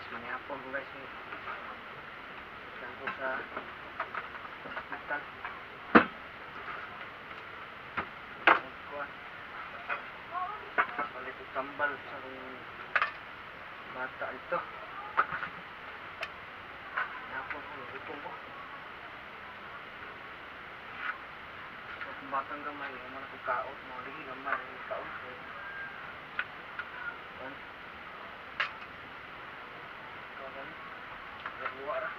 Manihapon ko, guys, eh. Lang ko sa hospital. Kuan. Palit og tambal sa akong bata dito. Hapon ko, gutom ko. So, kung batang gamay, ang mga kong kaon, mga ligi gamay, ang kaon. So, kuan. Kuan. Nagbuwa ra.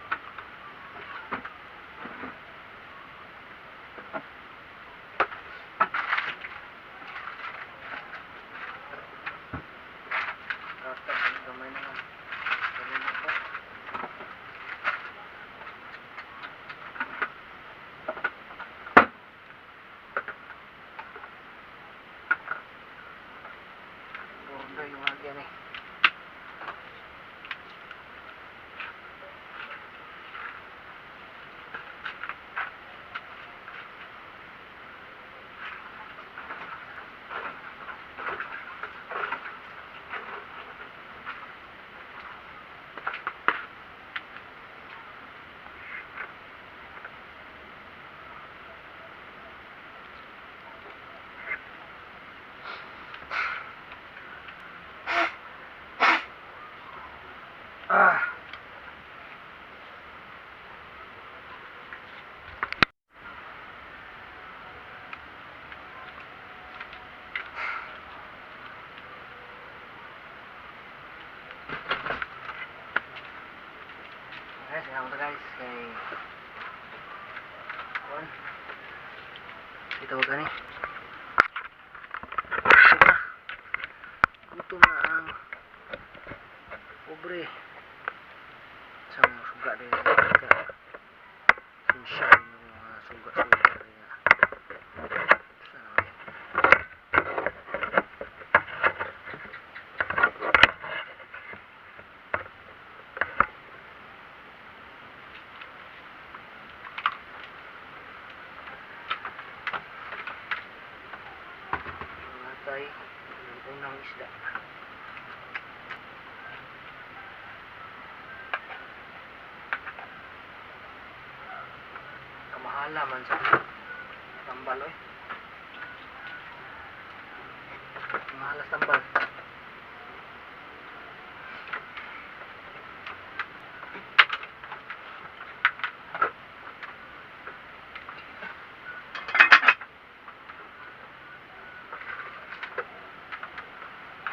Ratag, gamay na lang. Gamay na ko. Bordo yung lagyan eh. Ah. Guys, salamat guys kay Kuan. Ito gani. Gutom na. Gutom na ang pobre. Sa mga suga din ka. Sinsya yung mga suga-suga din nga. Sana nga. Natay ng unang isda. Kamahala man sa tambal oy. Kamahala sa tambal.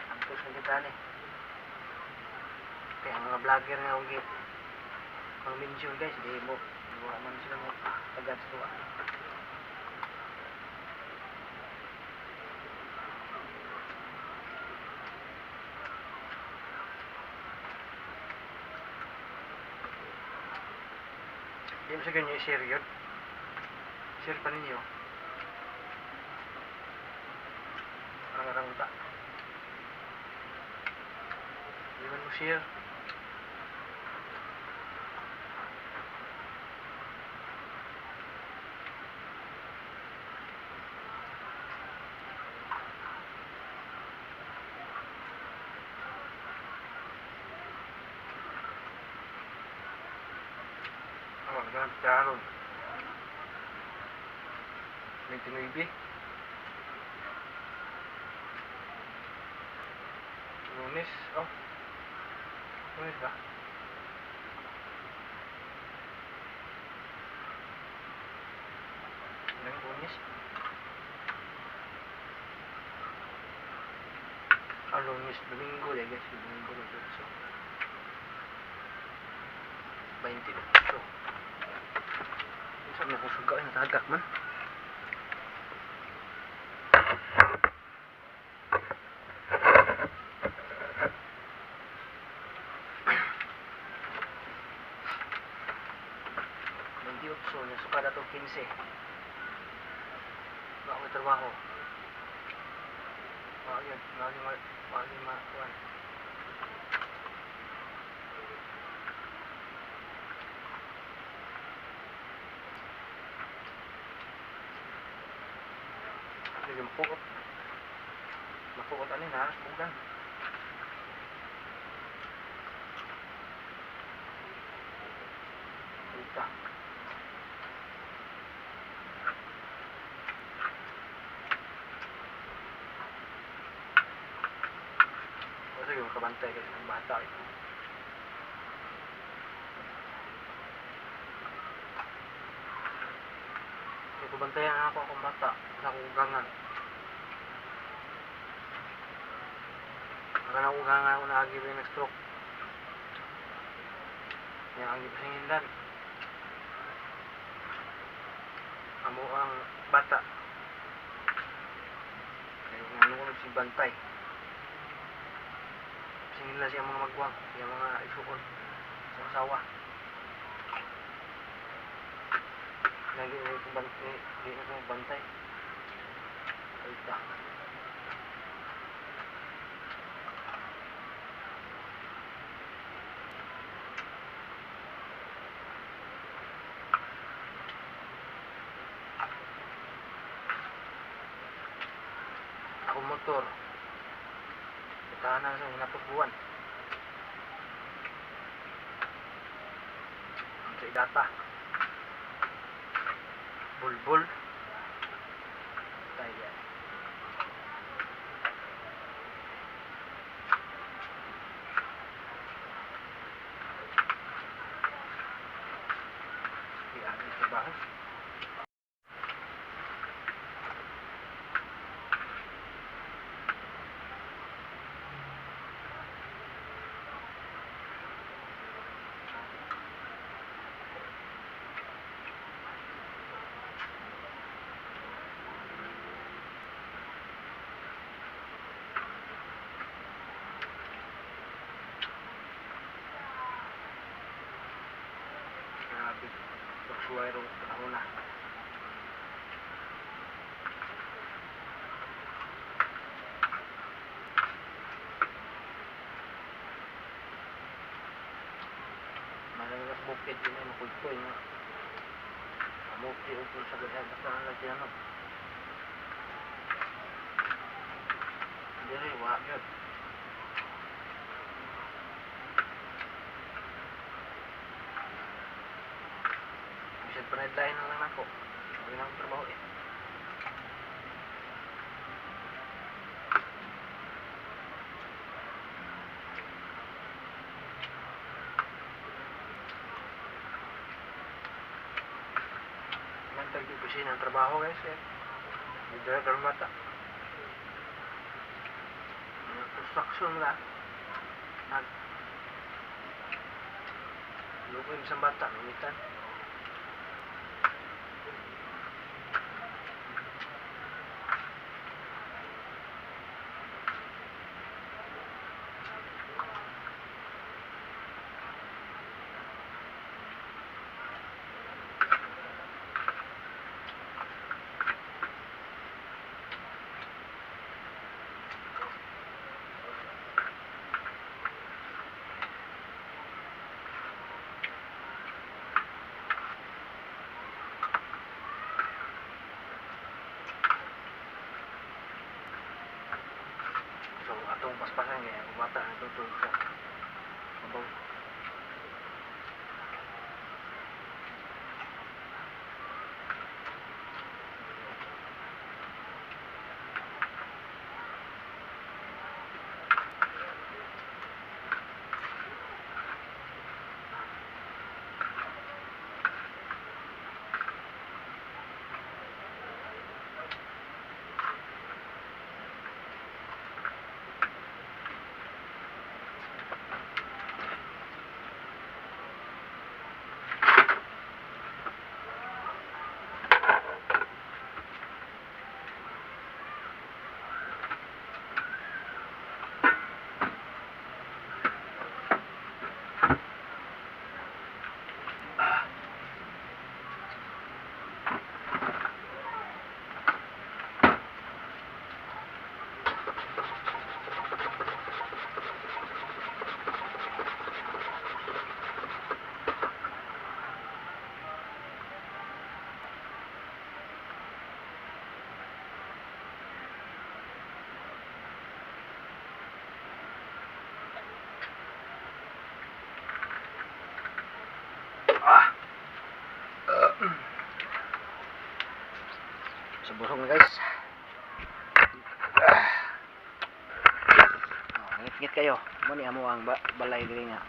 Antos na kita ni. Kaya ang mga vlogger nga og kung mention, guys, di mo wala man sila mo agad sa tuwa. Di mo sa ganyan i-share yun. Share pa ninyo. Arang-arang uta. Di man mo share. Oh, ganun karon. 29. Lunes, oh. Lunes ba? Anong Lunes? Ah, Lunes, Domingo, eh, guys. Domingo, 28. 28. Unsa man akong suga, eh, natagak man. 28, nasukad ato 15. Wa ko trabaho. Wa yun, wa yun, wa yun makuan. Hindi mapuot. Mapuot ani na, pugan. Ta. O sige, makabantay kasi ng bata eh. Kaya kabantayan ako akong bata sa akong ugangan. Ang kanang ugangan ako naagi ba yung nag-stroke. Yang ang gipasingindan. Amo ang bata. Kaya kung ano ko si bantay. Pasingindan siya mga magwang, siya mga isuon sa asawa. Lagi na itong bantay, di na itong bantay. Ay ta. Ako motor. Itahanan sa hinapot buwan. Ang sa idata. Bulbul. Tayo. Iagi trabaho. Grabe. Pagsuway ro panahon na. Malamig sa bukid din ay makuykoy nga. Kamuti o kung sa ganyan basta na lang tinanong. Dili, wa yun. Bisan pa na na lang ako. Wala na akong trabaho eh. Nantag yung opisina ang trabaho guys eh. Hindi na karon bata. Construction la. Nag Luko yung isang bata, mimitan. So, atong paspasan kaya ang bata natutulog sa mabaw. Ah! So busog na, guys. Ah. Oh, ngit-ngit kayo. Mo ni amo ang balay diri nga.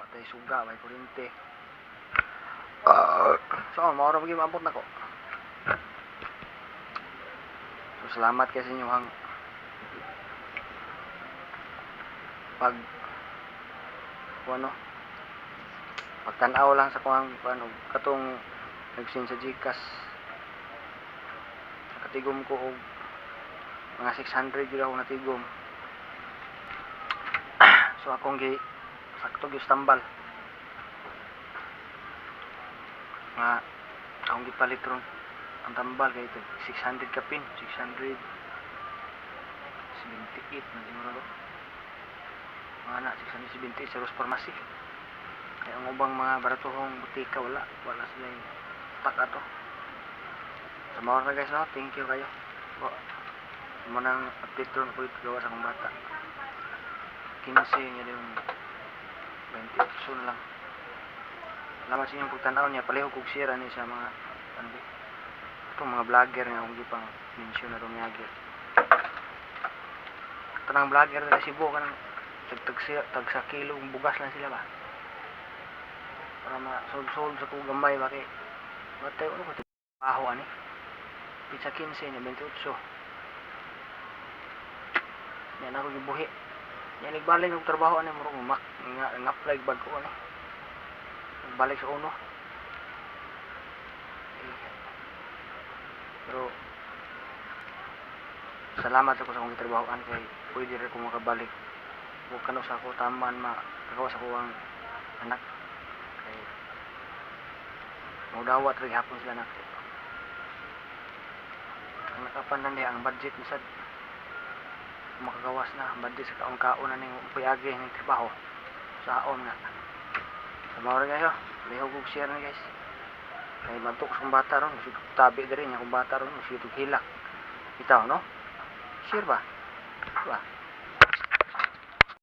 Wa tay suga, way kuryente. So, mao ra gyud maabot nako. So, salamat kay sa inyong pag ano, pagtan-aw lang sa kuang ano, katong nag-send sa GCash. Nakatigom ko og mga 600 gyud ako natigom. So akong gi sakto gyud tambal nga akong gipalit ron ang tambal kay ito 600 kapin, 678 na siguro ro, mga na 678 sa Rose Pharmacy, kaya ang ubang mga baratuhong butika, wala wala sila yung stock ato. Sa mao na, guys, no? Thank you kayo mo nang update ron ko gawa sa akong bata, 15 niya yung 28 na lang. Salamat sa inyong pagtanaw niya. Palihog kog share ani sa mga ano ba itong mga vlogger nga akong gipang mention na ron niagi, tanang vlogger na Cebu, kanang tag tag, tag sa kilo bugas lang sila ba, para ma-solve sa kong gamay ba, kay matay ano ko trabaho ani pizza 15 na 28 yan ako gibuhi yan. Nagbalik og trabaho ani, murag mak nga nga-apply bag-o ani, balik sa uno. Eh, pero salamat ako sa akong gitrabahoan kay pwede rin ko makabalik ug kano sa ako taman makagawa sa kuwang anak, kay modawat ra gihapon sila nako. Ang nakapan lang ang budget ni sad makagawas na ang budget sa kaon-kaon na ning puyagi ning trabaho sa aon nga. Sa mao ra kayo, lihog og share ni, guys, kay madtok sa kong bata ron, sige tabi diri niya akong bata ron, sige hilak bitaw, no? Share ba ba.